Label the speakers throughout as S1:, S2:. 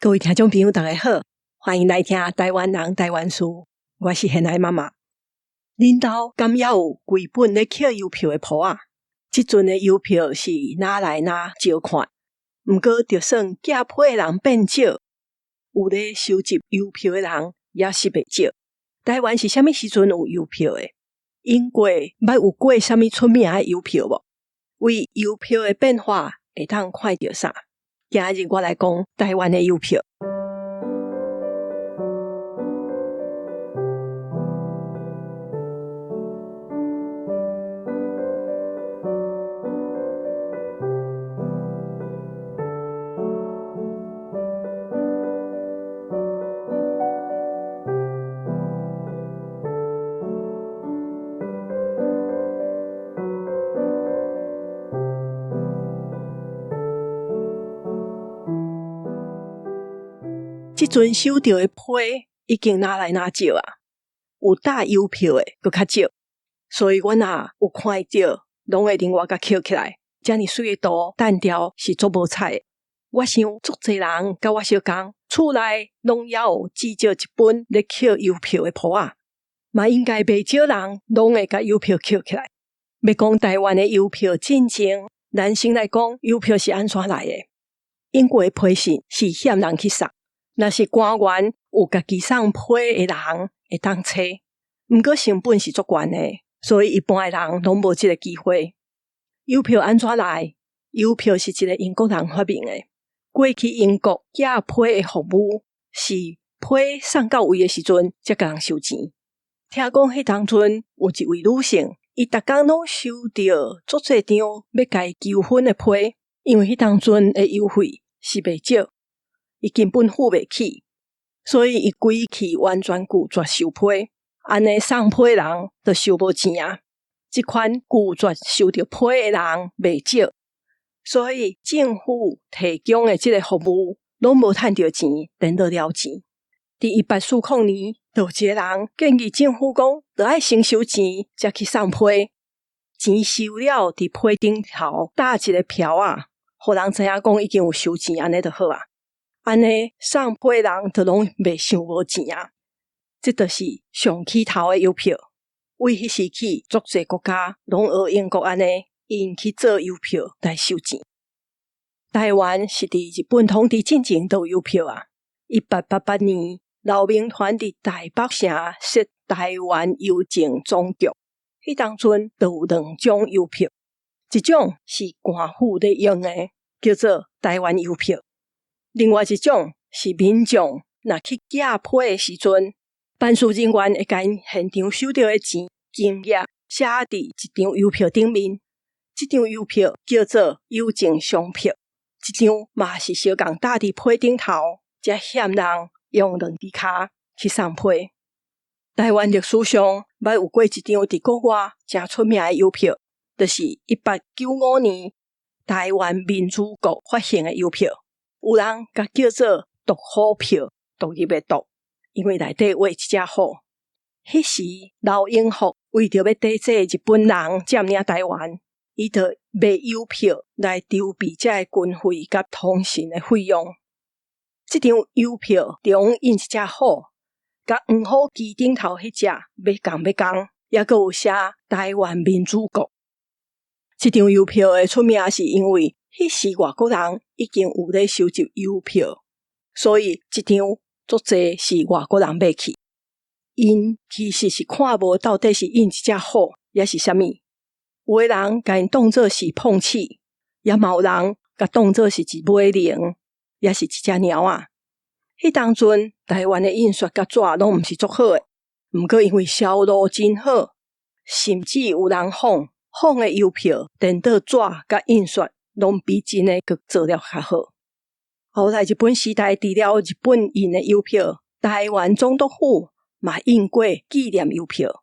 S1: 各位聽眾朋友，大家好，歡迎來聽台灣人台灣事。我是賢愛媽媽。恁兜敢猶有規本咧抾郵票的簿仔？這陣的郵票是哪來哪少看，毋過就算寄批的人變少，有咧收集郵票的人也是袂少。台灣是啥物時陣有郵票的？英國捌有過啥物出名的郵票無？為郵票的變化會當看著啥？今日我來講台灣的郵票。這陣收著的批已經哪來哪少啊，有搭郵票的閣較少，所以阮若有看著，攏會另外共抾起來。遮爾媠的圖，單調是足無彩的。我想足濟人佮我相仝，厝內攏猶有至少一本咧抾郵票的簿仔，嘛應該袂少人攏會共郵票抾起來。欲講台灣的郵票進前，咱先來講郵票是按怎來的。英國的批信是欠人去送。若是官員有家己送批的人會當揣，毋過成本是足懸的，所以一般的人攏無這个機會。郵票按怎來？郵票是一个英國人發明的。過去英國寄批的服務是批送到位的時陣才共人收錢。聽講彼當陣有一位女性，伊逐工攏收著足濟張欲共伊求婚的批，因為彼當陣的郵費是袂少。伊根本付袂起，所以伊規氣完全拒絕收批，按呢送批人就收無錢啊。這款拒絕收著批的人袂少，所以政府提供的這个服務攏無趁著錢，顛倒了錢。佇1840年，就有一个人建議政府講，著愛先收錢，才去送批。錢收了，佇批頂頭打一个票仔，予人知影講已經有收錢，按呢就好啊。按呢送批人就攏袂傷無錢啊！這就是上起頭的郵票。為彼時起，足濟國家攏學英國按呢，𪜶去做郵票來收錢。台灣是佇日本統治進前就有郵票啊。1888年，劉銘傳佇台北城設台灣郵政總局，彼當陣就有兩種郵票，一種是官府咧用的，叫做台灣郵票。另外一種是民眾若去寄批的時陣，辦事人員會共𪜶現場收著的錢金額寫佇一張郵票頂面。這張郵票叫做郵政商票，這張嘛是相仝搭佇批頂頭，才欠人用兩支跤去送批。台灣歷史上捌有過一張佇國外誠出名的郵票，就是1895年台灣民主國發行的郵票。有人共叫做獨虎票，獨立的獨，因為內底畫一隻虎。彼時劉永福為著欲抵制日本人佔領台灣，伊就賣郵票來籌備這个軍費佮通信的費用。這張郵票中印一隻虎，佮黃虎旗頂頭彼隻欲仝欲仝，猶閣有寫台灣民主國。這張郵票的出名是因為彼時外國人已經有咧收集郵票，所以這張足濟是外國人買去。𪜶其實是看無到底是印一隻虎，抑是啥物。有的人共𪜶當做是碰瓷，也嘛有人共當做是一尾龍，抑是一隻貓仔。彼當陣台灣的印刷佮紙攏毋是足好的，毋過因為銷路真好，甚至有人仿仿的郵票，顛倒紙佮印刷攏比真的閣做了較好。後來日本時代，除了日本印的郵票，台灣總督府嘛印過紀念郵票。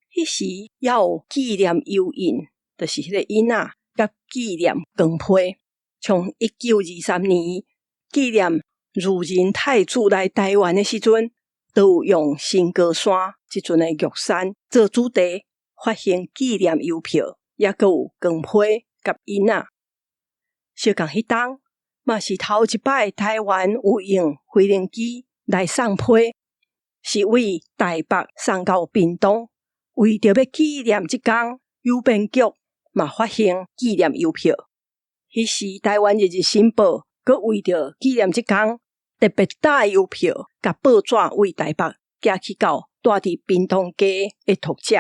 S1: 彼時猶有紀念郵印，就是彼個印仔，佮紀念光批。像1923年紀念裕仁太子來台灣的時陣，就有用新高山這陣的玉山做主題，發行紀念郵票，猶閣有光批佮印仔。相仝彼冬，嘛是頭一擺臺灣有用飛行機來送批，是對台北送到屏東。為著欲紀念這工，郵便局嘛發行紀念郵票。彼時臺灣日日新報閣為著紀念這工，特別打郵票，共報紙對台北寄去到蹛佇屏東街的讀者。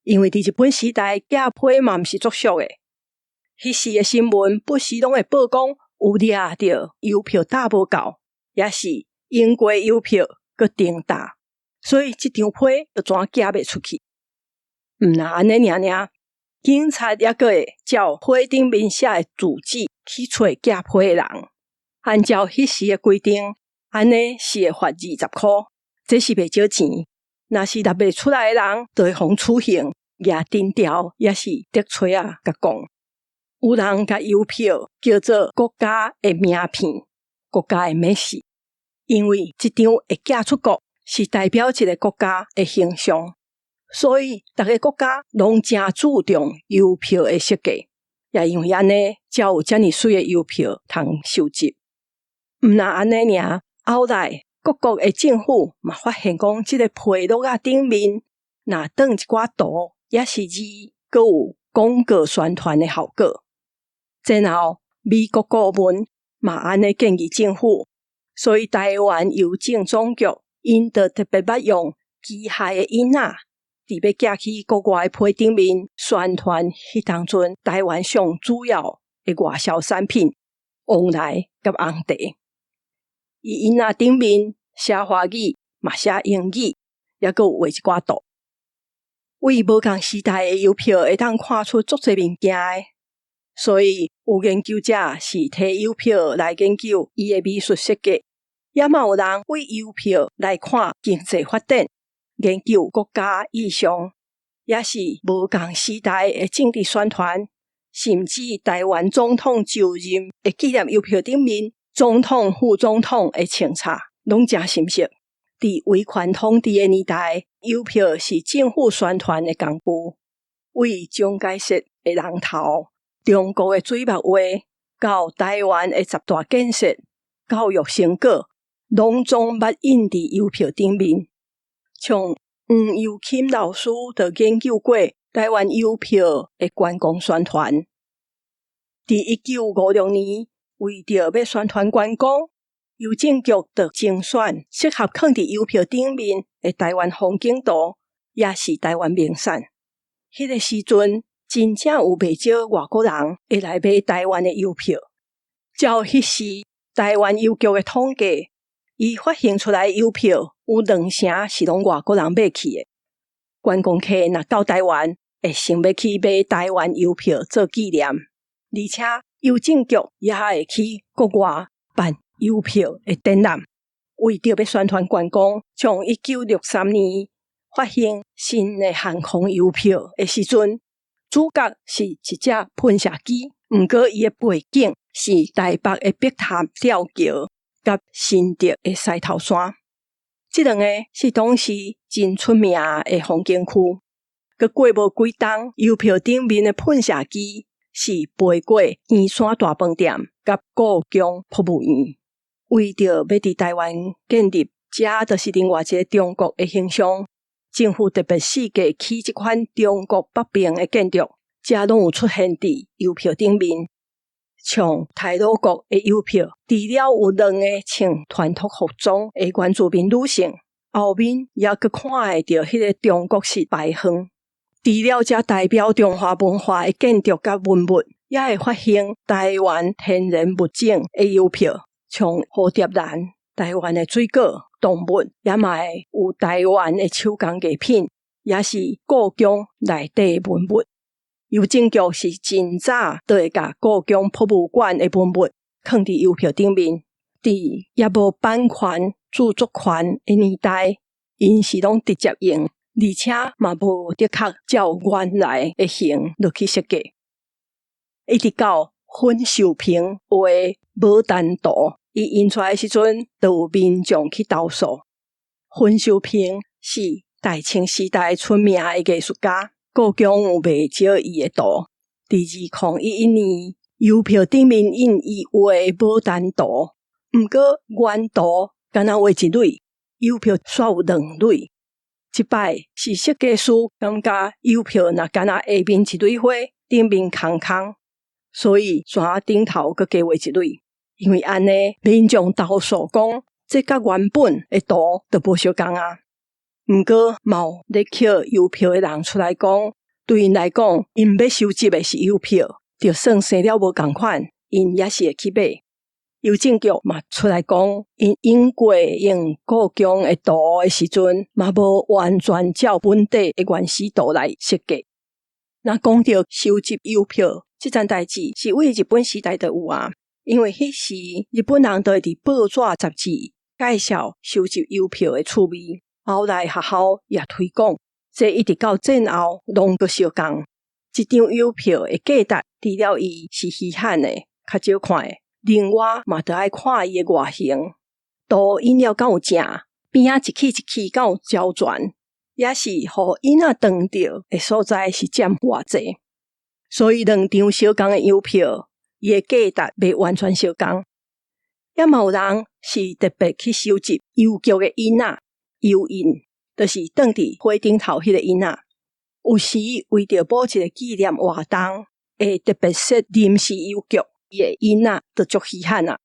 S1: 因為佇日本時代寄批嘛毋是足俗的，彼時的新聞不時攏會報講有掠著郵票打無夠，抑是用過郵票閣重打，所以這張批就怎寄袂出去。毋若按呢爾爾，警察猶閣會照批頂面寫的住址去揣寄批的人。按照彼時的規定，按呢是會罰20箍，這是袂少錢。若是納袂出來的人，就會予處刑，舉藤條，抑是竹槌仔共摃。有人共郵票叫做國家的名片、國家的名刺，因為這張會寄出國，是代表一个國家的形象。所以，逐个國家攏誠注重郵票的設計，也因為按呢，才有遮爾媠的郵票通收集。毋若按呢爾，後來各國的政府嘛發現講，這个批落仔頂面，若轉一寡圖，抑是字，閣有廣告宣傳的效果。然後美國顧問嘛按呢建議政府，所以臺灣郵政總局𪜶就特別捌用機械的印仔，佇欲寄去國外的批頂面宣傳，彼當陣臺灣上主要的外銷產品旺來佮紅茶。伊印仔頂面寫華語，嘛寫英語，猶閣有畫一寡圖。對無仝時代的郵票會當看出足濟物件的，所以有研究者是提郵票來研究伊的美術設計，也嘛有人對郵票來看經濟發展，研究國家意象，抑是無仝時代的政治宣傳，甚至臺灣總統就任的紀念郵票頂面，總統、副總統的穿插，攏誠深色。佇威權統治的年代，郵票是政府宣傳的工具。對蔣介石的人頭、中國的水墨畫，到臺灣的十大建設、教育成果，攏總捌印佇郵票頂面。像黃尤欽老師就研究過臺灣郵票的觀光宣傳。佇1956年，為著欲宣傳觀光，郵政局就精選適合囥佇郵票頂面的臺灣風景圖，抑是臺灣名產。彼个時陣，真正有袂少外國人會來買臺灣的郵票。照彼時臺灣郵局的統計，伊發行出來郵票有兩成是攏外國人買去的。觀光客若到臺灣，會想欲去買臺灣郵票做紀念，而且郵政局也會去國外辦郵票的展覽，為著欲宣傳觀光，從1963年發行新的航空郵票的時陣，主角是一隻噴射機，毋過伊的背景是台北的碧潭吊橋佮新竹的獅頭山。這兩個是當時真出名的風景區。閣過無幾冬，郵票頂面的噴射機是飛過圓山大飯店佮故宮博物院。為著欲佇臺灣建立，這就是另外一个中國的形象，政府特別設計起這款中國北邊的建築，這攏有出現佇郵票頂面。像太魯閣的郵票，除了有兩个穿傳統服裝的原住民女性，後面猶閣看會著彼个中國式牌坊。除了這代表中華文化的建築佮文物，也會發行臺灣天然物種的郵票，像蝴蝶蘭、臺灣的水果、動物，也嘛會有臺灣的手工藝品，抑是故宮內底文物。郵政局是真早就會共故宮博物館的文物囥佇郵票頂面。佇猶無版權、著作權的年代，𪜶是攏直接用，而且嘛無的確照原來的形落去設計。一直到尹壽平畫的《牡丹圖》，伊印出來的時陣，就有民眾去投訴。尹壽平是大清時代出名的藝術家，故宮有袂少伊的圖。佇2011年，郵票頂面印伊畫的牡丹圖，毋過原圖干焦畫一蕊，郵票煞有兩蕊。這擺是設計師感覺郵票若干焦下面一蕊花，頂面空空，所以紙仔頂頭閣加畫一蕊。因為按呢，民眾投訴講，這佮原本的圖就無相仝啊。毋過嘛有咧抾郵票的人出來講，對𪜶來講，𪜶欲收集的是郵票，就算生了無仝款，𪜶也是會去買。郵政局嘛出來講，𪜶印過用故宮的圖的時陣，嘛無完全照本底的原始圖來設計。若講著收集郵票，這件代誌是對日本時代就有啊，因為彼時日本人就會佇報紙雜誌介紹收集郵票的趣味，後來學校也推廣，這一直到戰後攏閣相仝。一張郵票的價值，除了伊是稀罕的，較少看的，另外嘛著愛看伊的外形，圖印了敢有正，邊仔一起一起敢有齊全，抑是予印仔斷著的所在是佔偌濟。所以兩張相仝的郵票，伊的價值袂完全相仝。也嘛有人是特別去收集郵局的印仔、郵印，就是囥佇批頂頭彼个印仔。有時為著某一个紀念活動，會特別設臨時郵局，伊的印仔就足稀罕啊。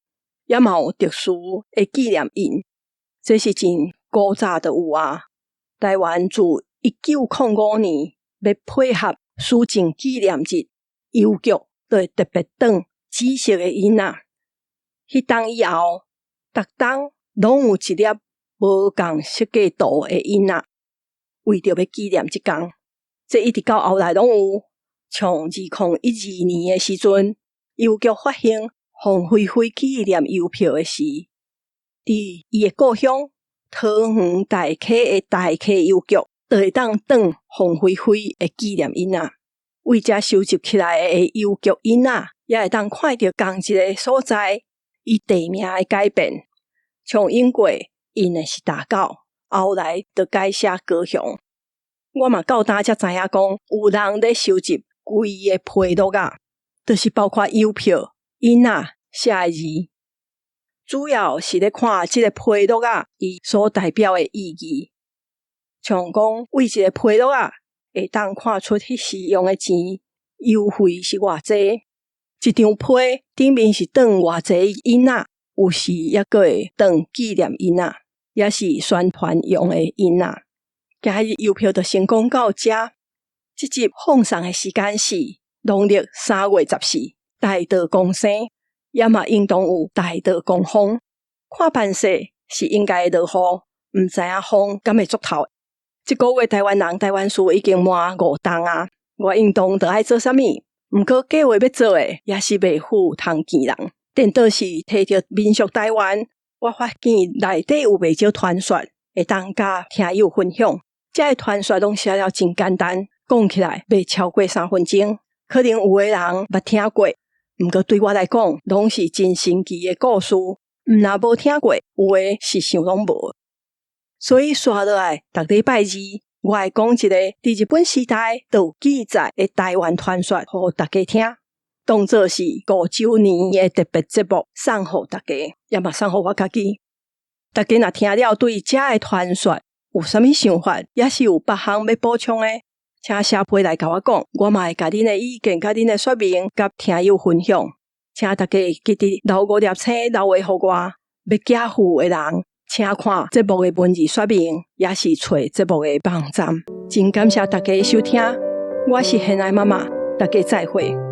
S1: 也嘛有特殊的紀念印，這是真古早就有啊。台灣自1905年欲配合施政紀念日，郵局就會特別囥紫色的印仔。彼冬以後，逐冬攏有一粒無仝設計圖的印仔，為著欲紀念這工，這一直到後來攏有。像2012年的時陣，郵局發行鳳飛飛紀念郵票的時，佇伊的故鄉桃園大溪的大溪郵局，就會當囥鳳飛飛的紀念印仔。為遮收集起來的郵局印仔，也會當看著仝一个所在伊地名的改變。像英國印的是大狗，後來就改寫高雄。我嘛到今才知影講，有人咧收集規个批落仔，就是包括郵票、印仔寫的字，主要是咧看這个批落仔伊所代表的意義。像講對一个批落仔，會當看出彼時用的錢郵費是偌濟。一張批頂面是囥偌濟印仔，有時猶閣會囥紀念印仔，抑是宣傳用的印仔。今日郵票就先講到遮。這集放送的時間是農曆3月14，大道公生，也嘛應當有大道公風。看盤勢是應該會落雨，毋知影風敢會足透。這個月台灣人台灣事已經滿5冬啊，我應當著愛做啥物？毋過計劃欲做的，也是袂赴通見人。顛倒是提著民俗台灣，我發現內底有袂少傳說，會當佮聽友分享。這个傳說攏寫了真簡單，講起來袂超過3分鐘。可能有的人捌聽過，毋過對我來講，攏是真神奇的故事。毋若無聽過，有的是想攏無。所以紲落來，逐禮拜二，我會講一个佇日本時代就有記載的台灣傳說，予大家聽，當做是5週年的特別節目，送予大家，也嘛送予我家己。大家若聽了對這个傳說有啥物想法，抑是有別項欲補充的，請寫批來共我講，我嘛會共恁的意見、佮恁的說明，佮聽友分享。請大家記得留五粒星留話予我，欲寄付的人，請看節目的文字說明，抑是揣節目的網站。真感謝大家的收聽，我是賢愛媽媽，大家再會。